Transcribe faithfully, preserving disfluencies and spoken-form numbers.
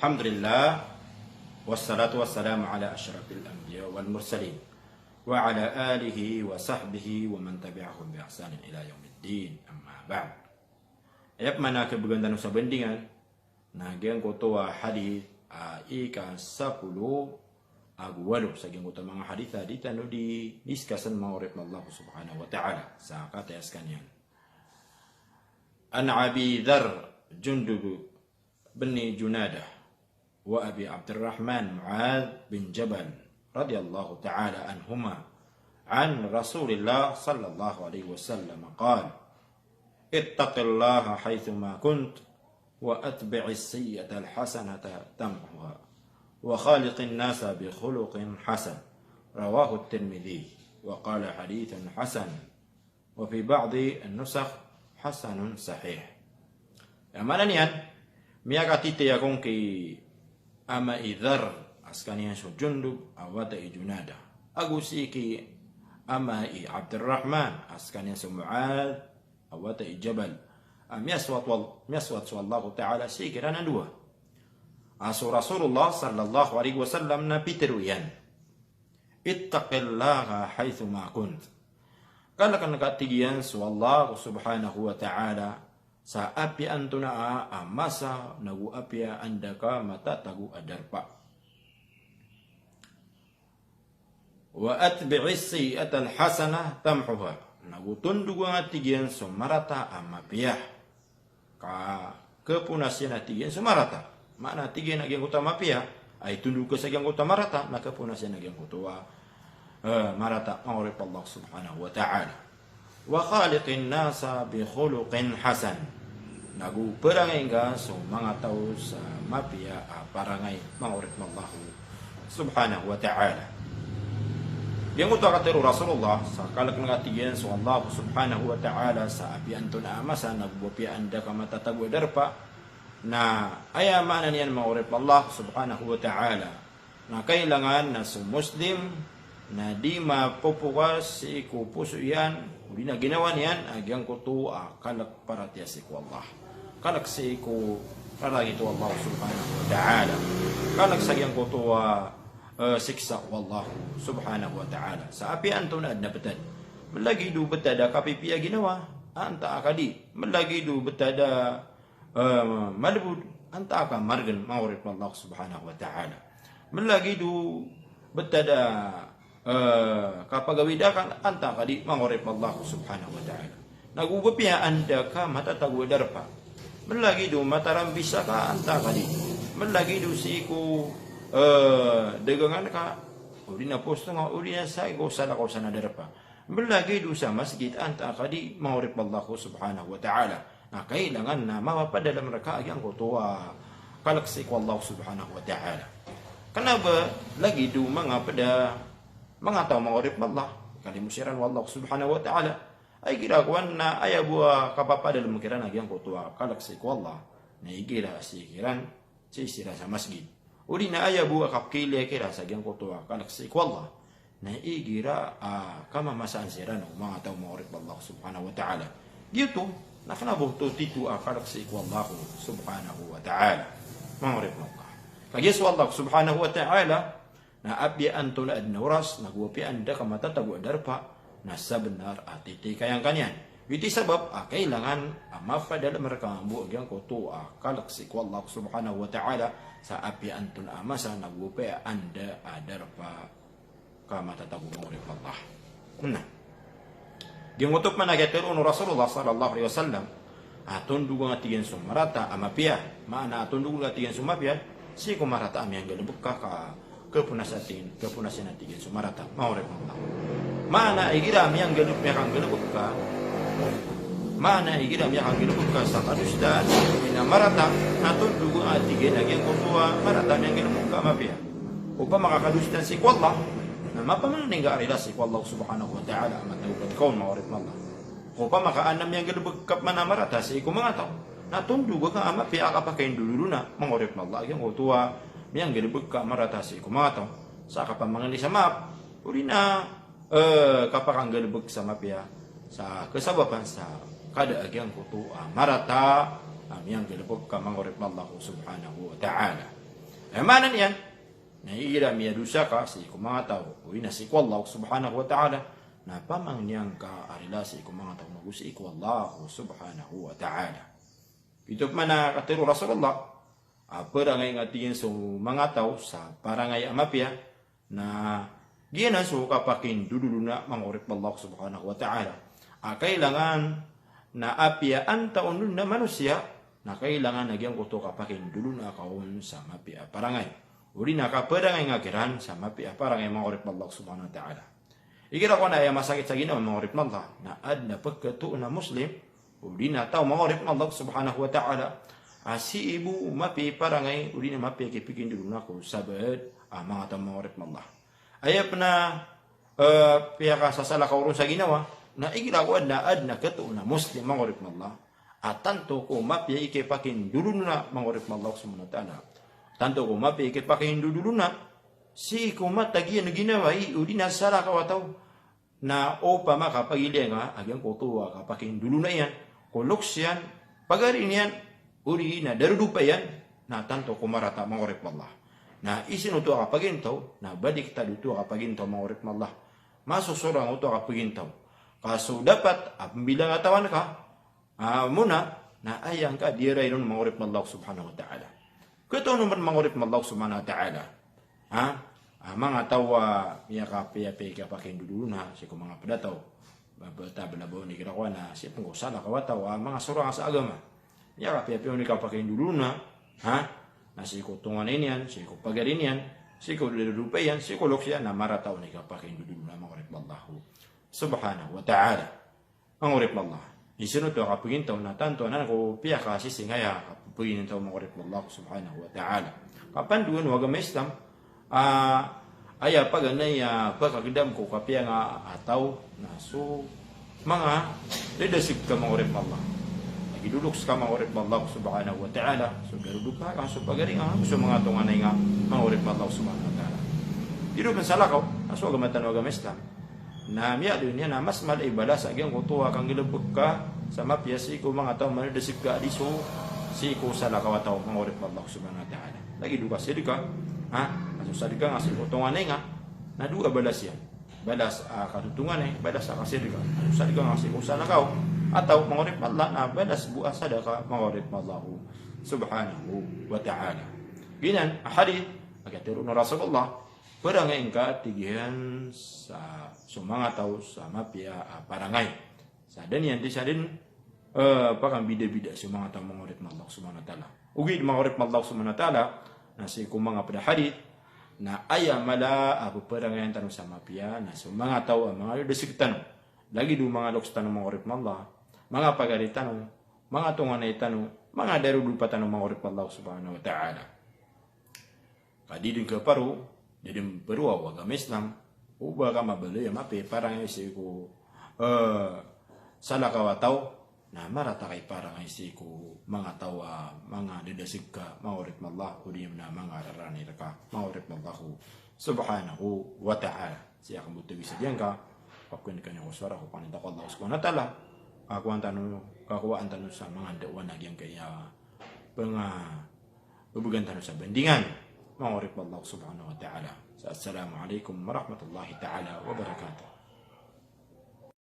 Alhamdulillah, wassalatu wassalamu ala ashrafil anbiya wal mursalin, wa ala alihi wa sahbihi wa man tabi'ahum bi ihsanin ila yaumiddin, amma ba'd. Aya pman a khabgan tano sa bandingan, na giyangkoto a hadith a ika sapolo ago walo sa giyangkoto a manga hadith a di tano di discuss-an, manga oripn o Allah subhanahu wa ta'ala, sa kataya skaniyan. An Abi Dharr Jundub bin Junadah wa Abi Abdirrahman Muadh bin Jabal radiyallahu ta'ala anhuma an Rasulillah sallallahu alaihi wasallam qal, "Ittaqillaha haythuma kunt, wa atbi'is sayyi'atal hasanata tamhuha, wa khaliqin nasa bi khuluqin hasan." Rawahu Tirmidhi, wa qala hadithun hasan. Wa fi ba'di an-nusakh hasanun sahih. Aya maana niyan, miyakatitaya kon ki ama i Dharr a skaniyan so Jundub a wata i Junadah, ago sii ki ama i Abdirrahman a skaniyan so Muadh a wata i Jabal, a miyaswat wal-, miyaswat so Allahu Ta'ala sii kiran a dowa. A so Rasulullah sallallahu alaihi wasallam na pitharo iyan, "Ittaqillaha haythuma kunt." Kalkn ka, tig iyan, so Allah subhanahu wa ta'ala sa apiya antonaa a masa nago apiya anda ka matatago a darpa. "Wa atbi'is sayyi'atal hasanah tamhuha." Nago tondog ka, tig iyan, so marata a mapiya, ka kaponas iyan a, tig iyan, so marata. Maana, tig iyan, a giyangkoto a mapiya a itondog ka sa giyangkoto a marata, na kaponas iyan a giyangkoto a, eh, marata, manga oripn o Allah subhanahu wa ta'ala. "Wa khaliqin nasa bi khuluqin hasan." Nago parangay ngka so manga taw sa mapiya a parangay, manga oripn o Allah subhanahu wa ta'ala. Giyangkoto a katharo o Rasulullah sa kalkn ka, tig iyan, so Allah subhanahu wa ta'ala sa apiya antonaa a masa nago apiya anda ka matatago a darpa. Na aya maana niyan, manga oripn o Allah subhanahu wa ta'ala, na kailangan na so Muslim na di mapopokas sii ko poso iyan odi na ginawa niyan a giyangkoto a kalk paratiyaya sii ko Allah, kalk sii ko rarangit o Allah subhanahu wa ta'ala, kalk sa giyangkoto a, eh, siksa o Allah subhanahu wa ta'ala. Sa apiya antonaa a btad, mlagid o btad a kapipiya a ginawa, antaa ka di, mlagid o btad a, eh, malbod, antaa ka margn, manga oripn o Allah subhanahu wa ta'ala. Mlagid o btad a, eh, kapagawid akal, antaa ka di, manga oripn o Allah subhanahu wa ta'ala. Nago apiya anda ka matatago a darpa. Mlagid o matarambisa ka, antaa ka di. Mlagid o sii ko, eh, dagangan ka, odi na posto nga, odi na sii ko salakaw san a darpa. Mlagid o sa masgit, antaa ka di, manga oripn o Allah subhanahu wa ta'ala. Na kailangan na mapapadalm rka a giyangkoto a kalk sii ko Allah subhanahu wa ta'ala. Kna ba lagid o manga pd a manga taw, manga oripn o Allah, kalimo siran o Allah subhanahu wa ta'ala. Ay igira kowan na aya bo a kapapadalm kiran a giyangkoto a kalk sii ko Allah, na igira sii kiran sii siran sa masgit. Odi na aya bo a kapkhailay kiran sa giyangkoto a kalk sii ko Allah, na igira a kamamasaan siran o manga taw, manga oripn o Allah subhanahu wa ta'ala. Giyoto na kna ba oto tito a kalk sii ko Allah subhanahu wa ta'ala, manga oripn o Allah. Kagiya so Allah subhanahu wa ta'ala na apiya antonaa a dn a oras, nago apiya anda ka matatago a darpa, na sabnar a titikayan ka niyan. Giyoto i sabap a kailangan a mapadalm rka mambo a giyangkoto a kalk sii ko Allah subhanahu wa ta'ala, sa apiya antonaa a masa nago apiya anda a darpa ka matatago, manga oripn o Allah. Na giyangkoto pman a katharo o Rasulullah sallallahu alaihi wasallam, a tondog ka, tig iyan, so marata a mapiya. Maana a tondog ka, tig iyan, so mapiya sii ko marata a miyanggalbk ka, ka kaponas a tig iyan, kaponas iyan a tig iyan so marata, manga oripn o Allah. Maana igira miyanggalb-, miyakanggalbk ka, maana igira miyakanggalbk ka sa kadosaan a marata, na tondog ka, tig iyan, a giyangkoto a marata a miyanggalbk ka a mapiya. Opama ka kadosaan sii ko Allah, na mapamangni ngka a rila sii ko Allah subhanahu wa ta'ala a matawbat ka on, manga oripn o Allah. Opama ka adn a miyanggalbk ka pman a marata sii ko manga taw, na tondog ka a mapiya a kapakaindololo na, manga oripn o Allah, a giyangkoto a miyanggalbk ka a marata sii ko manga taw, sa kapamangni sa maap, odi na, eh, kapakanggalbk sa mapiya sa kasabapan sa kada a giyangkoto a marata a miyanggalbk ka, manga oripn o Allah subhanahu wa ta'ala. Aya maana niyan na igira miyadosa ka sii ko manga taw odi na sii ko Allah subhanahu wa ta'ala, na pamangnin ka a rila sii ko manga taw nago sii ko Allah subhanahu wa ta'ala. Giyoto pman a katharo o Rasulullah a parangay nga, tig iyan, so manga taw sa parangay a mapiya, na giyanan so kapakindodolona, manga oripn o Allah subhanahu wa ta'ala. A kailangan na apiya antaa on na manosiya, na kailangan a giyangkoto kapakindolona ka on sa mapiya a parangay, odi na kaparangay nga kiran sa mapiya a parangay, manga oripn o Allah subhanahu wa ta'ala. Igira ko na aya masakit sa ginawa, manga oripn o Allah, na adn a pkhatoon a Muslim odi na taw, manga oripn o Allah subhanahu wa ta'ala, a sii bo mapiya i parangay odi na mapiya i kipakindolona ko sabaad a manga taw, manga oripn o Allah. Aya pn a, eh, piyakasasalakaw ron sa ginawa, na igira ko adn a, adn a khatoon a Muslim, manga oripn o Allah, a tanto ko mapiya i kipakindolona, manga oripn o Allah subhanahu wa ta'ala. Tanto ko mapiya i kipakindolona sii ko matag iyan a ginawai odi na salakaw a taw, na opama ka pagilaya nga a giyangkoto a kapakindolona iyan ko loks iyan, pagari niyan, odi na darodopa iyan, na tanto ko marata, manga oripn o Allah. Na isn oto a kapagintaw, na baliktad oto a kapagintaw, manga oripn o Allah. Masosorang oto a kapagintaw. Ka so dapat a pmbilangatawan ka, ah, mona, na aya ngka di iranon, manga oripn o Allah subhanahu wa ta'ala. Khatoon on pn, manga oripn o Allah subhanahu wa ta'ala, ha? Ah, manga taw a miyakapiyapiya i kapakindodolona sii ko manga pd a taw. Ba, ba, ta, bala ba oni kira ko ana, sii pn ko salakaw a taw a manga sorang sa agama. Miyakapiyapiya on i kapakindodolona, ha? Na sii ko tonganay niyan, sii ko pagari niyan, sii ko darodopa iyan, sii ko loks iyan, na marata on i kapakindodolona, manga oripn o Allah subhanahu wa ta'ala. Manga oripn o Allah, isn oto a kapagintaw na tanto anan ko piyakasisingaya a kapagintaw, manga oripn o Allah subhanahu wa ta'ala. Kapandoan o agama Islam, ah, aya paganay a pakagdam ko kapiya nga a taw na so manga dadasg ka, manga oripn o Allah. Lagid o loks ka, manga oripn o Allah subhanahu wa ta'ala, so darodopa ka, so pagari nga, so manga tonganay nga, manga oripn o Allah subhanahu wa ta'ala. Di ron pn salakaw a so agama tano a agama Islam na miyaaloy niyan a mas mala i balas a giyangkoto a kanggalbk ka sa mapiya sii ko manga taw a madadasg ka a di so sii ko salakaw a taw, manga oripn o Allah subhanahu wa ta'ala. Lagid o kasadka, ha? A so sadka nga sii ko tonganay nga, na dowa balas iyan. Balas a katotonganay, balas a kasadka. A so sadka nga sii ko salakaw a taw, manga oripn o Allah, na balas bo a sadka, manga oripn o Allah subhanahu wa ta'ala. Giyanan a hadith a katharo o Rasulullah, parangay ngka, tig iyan, sa so manga taw sa mapiya a parangay. Sa da niyan di sa dn, eh, pakambidabida so manga taw, manga oripn o Allah subhanahu wa ta'ala. Ogaid, manga oripn o Allah subhanahu wa ta'ala, na sii ko manga pd a hadith, na aya mala a pparangayan tano sa mapiya na so manga taw a manga dadasg tano. Lagid o manga loks tano, manga oripn o Allah, manga pagari tano, manga tonganay tano, manga darodopa tano, manga oripn o Allah subhanahu wa ta'ala. Ka di dn kaparo, di dn paroa o agama Islam o ba ka mabaloy a mapiya i parangay sii ko, eh, salakaw a taw, na marata ka i parangay sii ko manga taw a manga dadasg ka, manga oripn o Allah, odi na manga rarani rka, manga oripn o Allah subhanahu wa ta'ala. Sii ko mbtad sa giyangka, pakowan kano ko sowara ko paninta ko Allah subhanahu wa ta'ala, kakowaan tano, kakowaan tano sa manga ndaowan a giyangkaya pnga- Bgan tano sa bandingan, manga oripn o Allah subhanahu wa ta'ala. Sa assalamu alaikum warahmatullahi ta'ala wabarakatuh.